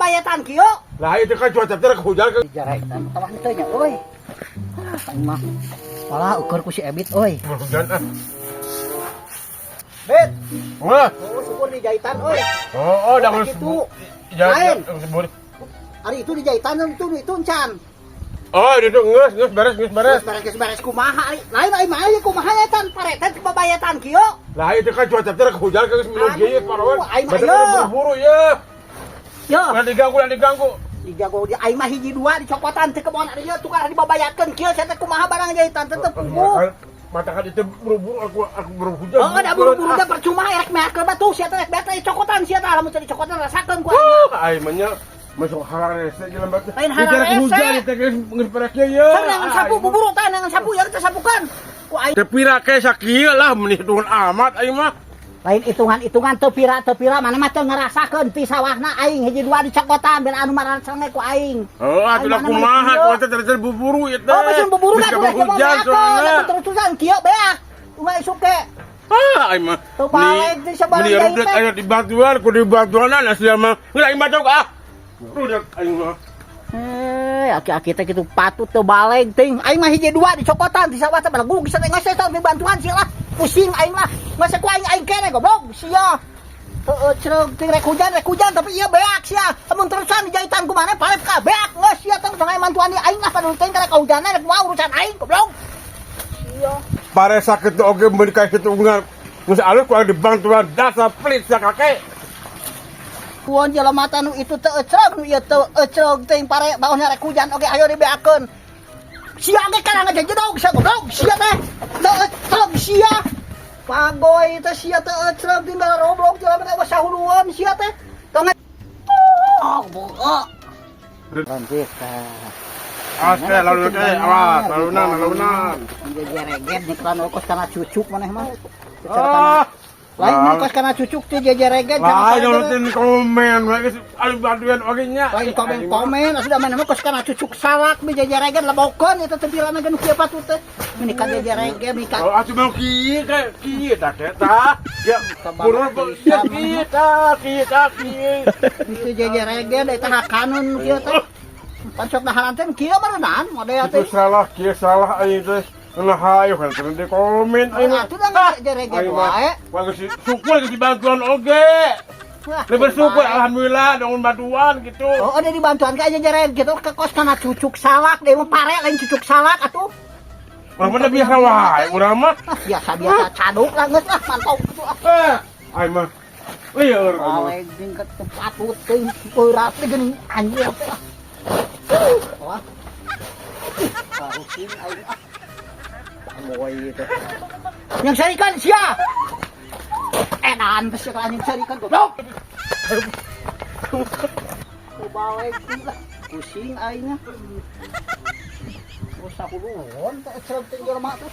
Dibabayatan kieu. Lah, itu kan cuaca teh hujan ke. Jaretan tawah teu nya euy. Ah, aing mah. Walah, ukur ku si Ebit euy. Hujan ah. Bet, Wah. oh, syukur di jahitan euy. Oh, dah harus. Gitu. Ya, Lain. ya, Ari itu di jahitan itu encan. Oh, itu geus, geus beres, geus beres. Beres beres beres kumaha ari? Lain aing mah ieu kumaha jahitan pare teh dibabayatan kieu. Lah, itu kan cuaca teh hujan ke geus minum Aduh, kieu parawan. aing mah Bener ieu. buru-buru ya. Yo, Ulah diganggu, ulah diganggu. Dijago di aing mah hiji dua dicokotan teu kebon ari ieu tukar dibabayatkeun kieu sia teh kumaha barang jahitan teh teu puguh. Mata kan itu buru-buru, aku buru hujan. Oh, ada buru-buru teh percuma erek meakeun batu sia teh rek beak teh cokotan sia teh, lamun teu dicokotan rasakeun ku aing. Wah, aing mah nya masuk hararese jelema teh. Lain hararese. Hujan itu geus geus beres kieu ya. Sok nangan sapu buburu tah, nangan sapu ya kita sapukan. Ku aing Teu pira ke sakieu lah, meuni hitungan amat aing mah. Lain hitungan-hitungan, teu pira teu pira, mana mah teu ngerasakeun pi sawahna aing hiji dua dicokotan bela anu marasange ku aing. Oh, atuh lah Aing mana kumaha mah tuh teh teh buburu ieu teh. Oh, mesin buburu kan Bisa udah coba hujan beakeun, soalnya. atuh terus-terusan kieu beak. Unggah isuk ke. Ah, aing mah. Tuh balik di sabarang Meni jahit rudet teh. aya dibantuan, ku dibantuanan asli mah. Geus aing batok ah. Rudet aing mah. Eh, aki-aki teh kitu patut teu baleg ting. Aing mah hiji dua dicokotan di sawah teh belagu bisa teh geus teh bantuan sia lah. Pusing aing lah. Geus ku aing aing kene goblok sia. Heeh, cereg ting rek hujan tapi ieu beak sia. Lamun terusan dijahitan ku maneh pare ka beak geus sia teh tong mantuan di aing lah, padahal teh karek kahujanan rek kumaha urusan aing, goblok. Sia. Pare sakit tuh oge meuni ka hitungan. Geus alus ku aing dibantuan, dasar pelit sia kakek. Kuon jelema teh nu itu teu ecreg, nu ieu teu ecreg ting pare baohna rek hujan oge ayo dibeakeun. Sia ge kana ngajejedog sia, goblok sia teh. Teu ecreg sia. Pagoy teh sia teu ecreg tinggal roblok jelema teh sahuluan sia teh. Tong. Oh, bohong. Lanjut. Awas teh lalu teh, awas, lalunan, lalunan. Jejereget nyeklan kos kana cucuk maneh mah. Ah. Lain mah kos kana cucuk teh jejereget. Lain nyorotin komen, geus anu bantuan oge nya. Lain komen-komen, asuh mana mah kos kana cucuk salak bi jejereget lebokeun eta teh pilana ge nu kieu patut teh. Meni ka jejereget meni ka Oh, atuh mau kieu kayak kieu tah eta. Ya, buru ya kieu tah, kieu tah kieu. Itu jejereget eta hakanun nu kieu teh. Pan sok daharan teh kieu barenang model Itu teh. salah, kieu salah aing teh. Nah, ayo kan terus di komen aing mah. Atuh da jejereget Aing mah. wae. Wah, geus syukur geus dibantuan oge. Wah, Lebih bersyukur alhamdulillah dong bantuan gitu. Oh, ada dibantuan ka jejereget gitu ke kos kana cucuk salak deui mah pare lain cucuk salak atuh. Urang mah biasa wae, urang mah. Ah, biasa-biasa caduk lah geus ah mantau gitu ah. Eh, aing mah. Lieur aing mah. Baleg ting ke patut ting berat teh geuning anjir teh ah. Wah. Pusing aing ah. Pagoy teh. Yang sarikan sia. Edan teh sia anjing sarikan, goblok. Baleg ting lah. Pusing aing ah. Bos sahuluan teh ecreg teh jelema teh.